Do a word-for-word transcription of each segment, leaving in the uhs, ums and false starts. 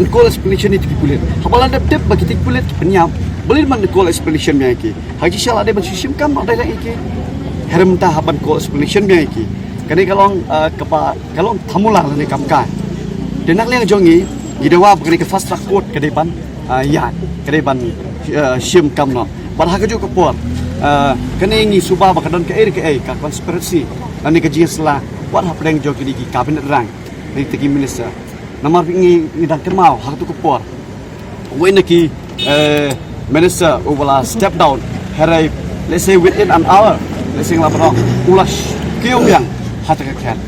Call explanation ïa ki pulit. Haba la dep tip ba ki pulit ki pynïap, balei ban call explanation ïa ki? Ha ki sha la dei ban shu shim kam noh dei ïa ki. Hynrei mynta hap ban call explanation ïa ki. Kane ka long, ah, kaba, ka long thamula lane kam kai. Te na ka liang jong ngi, ngi dawa ba kane ka fast track court ka dei ban, ah, ïa, ka dei ban, ah, shim kam noh. Bad ha kajuh ka por, ah, kane ngi sngewbha ba ka don kaei kaei ka conspiracy lane ka jingïasylla wat hapdeng jong kine ki cabinet rank, kine ki minister. Namar ngi, ngi dang kynmaw ha kato ka por, uwei na ki, eh, minister uba la step down, hynrei, let's say, within an hour, let's say, nga la ban ong, u la sh-, kiew biang ha kata ka khet.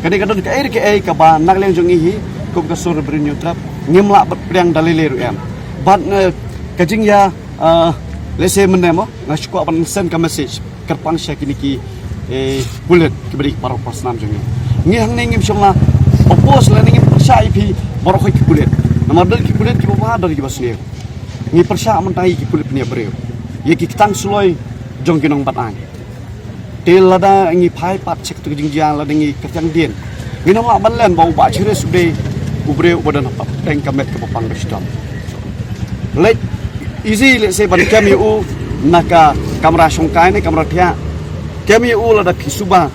Kane ka don kaei kaei kaba na ka liang jong ngi hi kum ka sur Bri Hynñiewtrep ngim lah ban pdiang da lei lei ruh em. Bad, eh, ka jingïa, eh, let's say, mynne mo, nga shu kwah ban send ka message kyrpang sha kine ki, eh, pulit kiba dei ki paralok parasnam jong ngi. Ngi hangne ngim shym la oppose lane ngim pyrshah ïa phi baroh ki pulit. Namar don ki pulit kiba bha, don kiba sniew. Ngi pyrshah mynta ïa ki pulit pynïap briew, ïa ki ktang suloi jong ki nongbat aiñ. Te lada ngi phai pat sha kato ka jingjia, lada ngi kyrkiang dien, ngin ym lah ban len ba u Bah Chiris u dei u briew uba don hapdeng ka met kaba pang ba shitom. Leit easy, let's say, ban kem ïa u na ka kamra shongkai ne kamra thiah. Kem ïa u lada phi sngewbha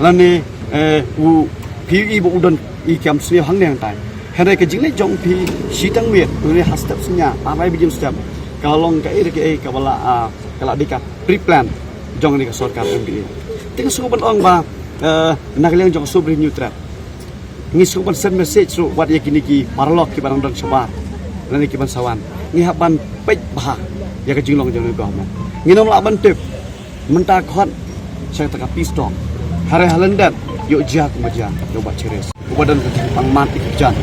lane, eh, u phi ïohi ba u don i kam sniew hangne hangtai. Hynrei ka jingleit jong phi shi tang miet, lane ha step synñia, ar lai baje mynstep, ka long kaei kaei kaba la, ah, ka la dei ka pre-plan jong kane ka sorkar M D A. Te nga sngewbha ban ong ba, eh, na ka liang jong ka sur Bri Hynñiewtrep, ngi sngewbha ban send message ruh wat ïa kine ki paralok kiba dang don shabar lane kiban sa wan. Ngi hap ban peit bha ïa ka jinglong jong ka government. Ngin ym lah ban tip mynta khot sha kata ka peace talk, hynrei ha lyndet ïoh jia kumba jia ïa u Bah Chiris, uba don ka jingpang mat ïa ki kjat.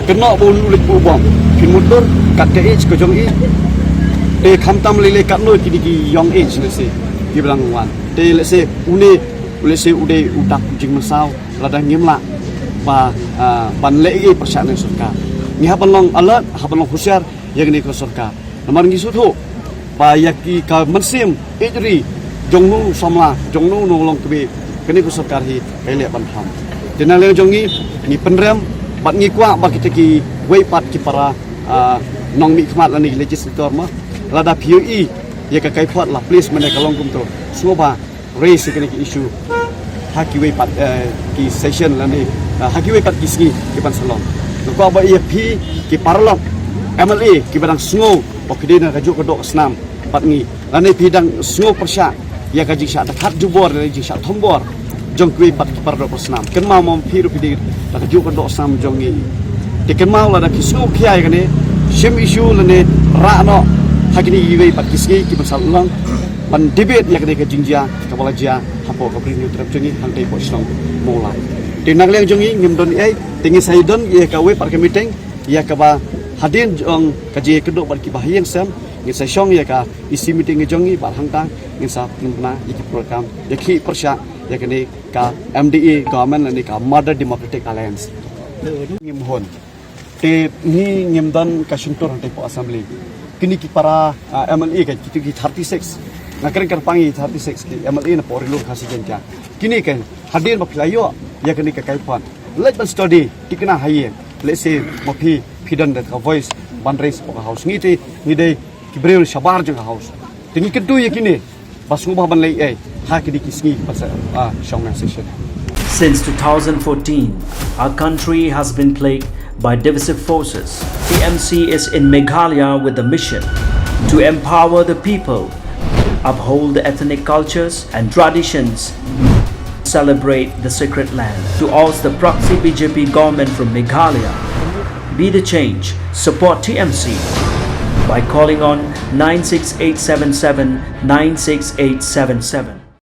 Kynnoh ba u leit buh bom, phin mutdur kat ka age ka jong i. Te khamtam lei lei katno kine ki young age, let's say, kiba dang wan. Te let's say une, let's say, u dei u dak jingmynsaw, lada ngim lah ba, ah, ban leh ei ei pyrshah na ka sorkar. Ngi hap ban long alert, hap ban long husiar ïa kane ka sorkar. Namar ngi sngewthuh ba ïa ki ka mynsiem ïeit ri jong uno u samla, jong uno u nonglong kmie, kane ka sorkar hi ka leh ban pham. Te na liang jong ngi, ngi pynrem bad ngi kwah ba kita kiwei pat ki para, ah, nongmihkhmat lane ki legislator ma, lada phi ïohi ïa ka kaiphod la please, mynne ka long kumto, sngewbha raise ïa kane ka issue ha kiwei pat, eh, ki session lane, eh, ha kiwei pat ki sngi kiban sa long. Nga kwah ba ïa phi ki paralok M L A kiba dang sngew ba phi dei na kajuh ka doh ka snam bad ngi, lane phi dang sngew pyrshah ïa ka jingshah dkhat jubor lane jingshah thombor jong kiwei pat ki para doh para snam, kynmaw ma phi ruh phi dei na kajuh ka doh snam jong ngi. Te kynmaw lada phi sngew khia ïa kane, shim issue lane rah noh ha kine kiwei pat ki sngi kiban sa long ban debate ïa kane ka jingjia kaba la jia hapoh ka Bri Hynñiewtrep jong ngi hangtei hapoh Shillong Mawlai. Te na ka liang jong ngi ngim don ei, te ngin sa ïadon ïa kawei pat ka meeting ïa kaba hadien jong ka jingïakynduh bad kiba ha ïing sem, ngin sa shong ïa ka E C meeting jong ngi bad hangta ngin sa pynbna ïa ki program ïa ki pyrshah ïa kane ka M D A government lane ka Modern Democratic Alliance. Ngim hun. Te ngi ngim don ka shyntur hangtei hapoh Assembly. Kine ki para, ah, M L A ka, kito ki thirty-six. Nga kren kyrpang ïa thirty-six ki M L A na poh Ri Lum Khasi Jaiñtia. Kine ka hadien ba phi la ïoh ïa kane ka kaiphod, leit ban study, thikna ha ïing. Let's say ma phi, phi don da ka voice ban raise hapoh ka House. Ngi te ngi dei ki briew shabar jong ka House. Te ngi kyntu ïa kine ba sngewbha ban leh ei ei ha kine ki sngi ba sa, ah, shong session. Since two thousand fourteen, our country has been plagued by divisive forces. T M C is in Meghalaya with the mission to empower the people, uphold the ethnic cultures and traditions, celebrate the sacred land. To oust the proxy B J P government from Meghalaya, be the change, support T M C by calling on nine six eight seven seven nine six eight seven seven.